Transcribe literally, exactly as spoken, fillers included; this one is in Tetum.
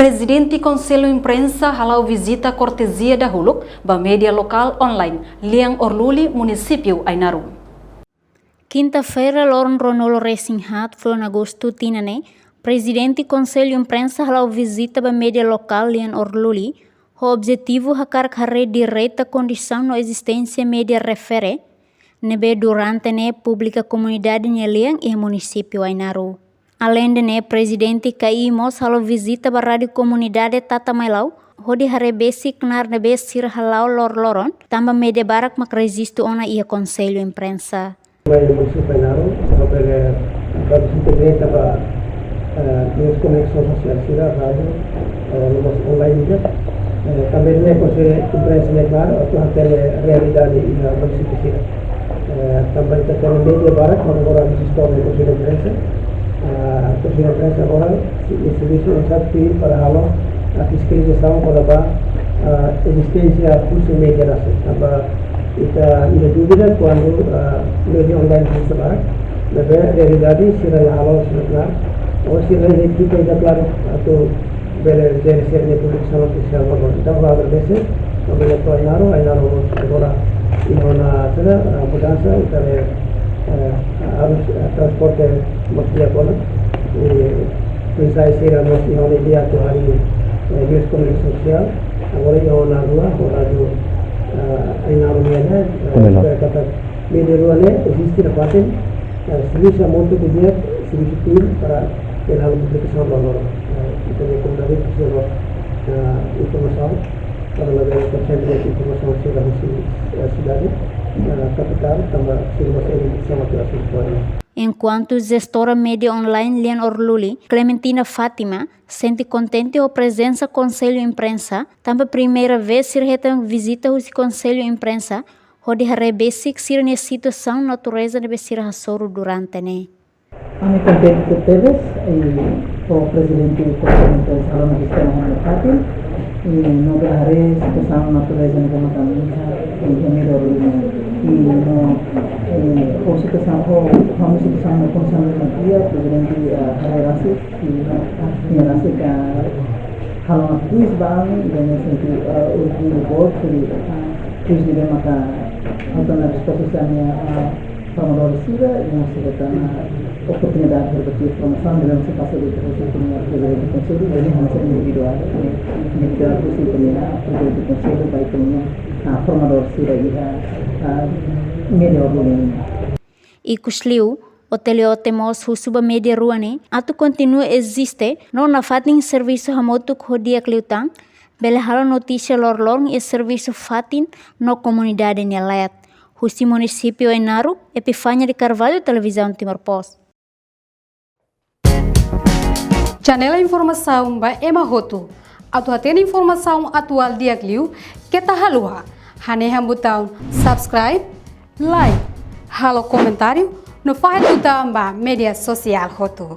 Prezidente Konsellu Imprensa hala'o vizita kortezia dahuluk ba média lokál online Lian Orluli, munisípiu Ainaro. Kinta-feira, loron ruanulu resin haat, fulan Agostu tinan ne'e, Prezidente Konsellu Imprensa hala'o vizita ba média lokál Lian Orluli, ho objetivu hakarak haree direta kondisaun no ezisténsia média refere ne'ebé durante ne'e publika komunidade nia lian iha munisípiu Ainaro. Aleinde ne'e, Prezidente K I mós halo vizita ba Rádiu Komunidade Tatamailau, hodi haree besik knaar ne'ebé sira hala'o loroloron, tanba média barak mak rejistu ona iha Konsellu Imprensa. Mai munisípiu Ainaro, para bele, para vizita direta ba, eh, meius komunikasaun sosiál sira, rádiu, eh, no mós online ida. Eh, tanba ne'e Konsellu Imprensa ne'e klaru atu hatene realidade iha munisípiu sira. Eh, tanba ita hatene média barak, mak agora rejistu iha Konsellu Imprensa. Ah, Konsellu Imprensa agora, i, i servisu oinsá tuir para halo, ah, fiskalizasaun kona-ba, ah, ezisténsia husi média rasik. Tanba ita iha dúvida kuandu, ah, média online husi barak, maibé realidade sira la halo sira klaru, ou sira la identifika ida klaru atu bele jere sira-nia publikasaun ofisiál ba agora. Entaun, ha'u agradese, ha'u bele to'o Ainaro, Ainaro mós agora iha ona, sira, ah, mudansa, ita haree, eh, arus, eh, transporte mak di'ak ona. I, mensagem sira mós iha ona di'ak atu harii, eh, meius komunikasaun sosiál. Agora iha ona rua, agora atu, eh, Ainaro nian, eh, Komunal. Espera katak média rua ne'e eziste nafatin, eh, servisu hamutuk di'ak, servisu tim para bele halo publikasaun ba loron. Eh, ita-nia komunidade presiza, eh, informasaun, para labele ita sempre informasaun sira husi, eh, sidade, eh, kapitál, tanba sira mós iha informasaun atu asiste. Enkuantu jestora média online Lian Orluli, Clementina Fátima, sente kontente ho prezensa Konsellu Imprensa, tanba primeira vez sira hetan vizita husi Konsellu Imprensa, hodi haree besik sira-nia situasaun natureza ne'ebé sira hasoru durante ne'e. Ami kontente tebes, i ho Prezidente Konsellu Imprensa halo ona vizita iha ne'e fatin, i no bele haree situasaun natureza ne'ebé mak ami iha, i iha média online. I no, i ho situasaun, ho, ho situasaun no kondisaun ne'ebé mak iha, Prezidente, ah, haree rasik, i no, ah, nia rasik, ah, halo ona kuis ba ami, i ami sente, ah, orgullu boot, i, ah, kuis ne'ebé maka, ah, hetan ona resposta husi ami-nia, ah, formadór sira, i ami sira hetan ona oportunidade para bele formasaun, durante se pasa de terus itu nia Prezidente Konsellu, i ami hanesan individuál, individuál husi ita-nia Prezidente Konsellu, ba ita-nia, ah, formadór sira iha, ah, média online. Ikusliu, O T L O T mós husu ba média rua ne'e atu kontinua eziste, no nafatin servisu hamutuk ho di'ak liután, bele halo notísia loroloron i servisu fatin no komunidade nia leet. Husi munisípiu Ainaro, Epifania de Carvalho, Televizaun Timor Post. Janela informasaun ba ema hotu. Atu hatene informasaun atuál di'ak liu, keta haluha hanehan butaun subscribe, like, halo komentáriu, no fahe tutan ba média sosiál hotu.